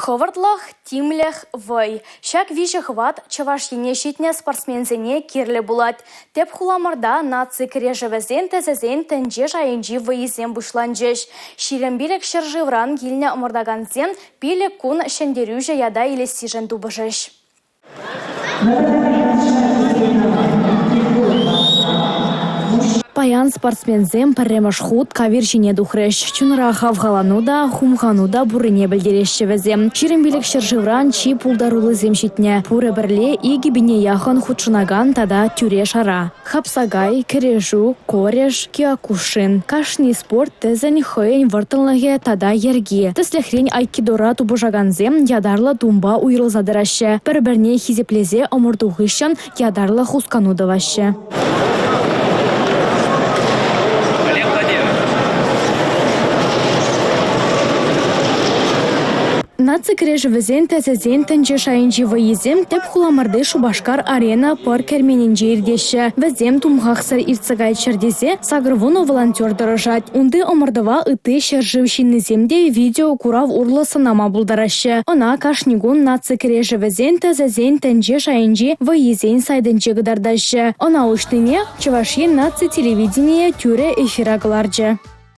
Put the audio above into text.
Хӑвӑртлӑх, тимлӗх, вӑй. Ҫак виҫе хӑват Чӑваш Ене ҫитнӗ спортсменсене кирлӗ пулать. Тӗп хуламӑрта наци кӗрешӗвӗсен тӗсӗсен тӗнче шайӗнчи вӑййисем пуҫланчӗҫ. 25 ҫӗршывран килнӗ ӑмӑртакансем 5 кун ҫӗнтерӳҫӗ ята илессишӗн тупӑшӗҫ. Паян спортсменсем пӗрремӗш хут кавир ҫине тухрӗҫ. Чунра хавхалану та, хумхану та пуррине пӗлтереҫҫӗ вӗсем. 25 ҫӗршывран чи пултаруллисем ҫитнӗ. Пурӗ пӗрле 2 пине яхӑн хутшӑнакан тата тӳре-шара. Хапсакай, кӗрешӳ, корэш, киокушин. Кашни спорт тӗсӗн хӑйӗн вӑрттӑнлӑхӗ тата йӗрки. Тӗслӗхрен, айкидора тупӑшакансем ятарлӑ тумпа уйрӑлса тӑраҫҫӗ. Пӗр-пӗрне хисеплесе ӑмӑрту хыҫҫӑн ятарлӑ хускану тӑваҫҫӗ. Олег Владимирович. Наци кӗрешӗвӗсен тӗсӗсен тӗнче шайӗнчи вӑййисем тӗп хуламӑрти Шупашкар-Арена пӑр керменӗнче иртеҫҫӗ. Вӗсем тумхахсӑр иртсе кайччӑр тесе 80 волонтер тӑрӑшать. Унти ӑмӑртӑва ытти ҫӗршыв ҫыннисем те видеокурав урлӑ сӑнама пултараҫҫӗ. Ӑна кашни кун наци кӗрешӗвӗсен тӗсӗсен тӗнче шайӗнчи вӑййисен сайтӗнче кӑтартаҫҫӗ. Ӑна уҫнине Чӑваш Ен наци телевиденийӗ тӳрӗ эфира кӑларчӗ.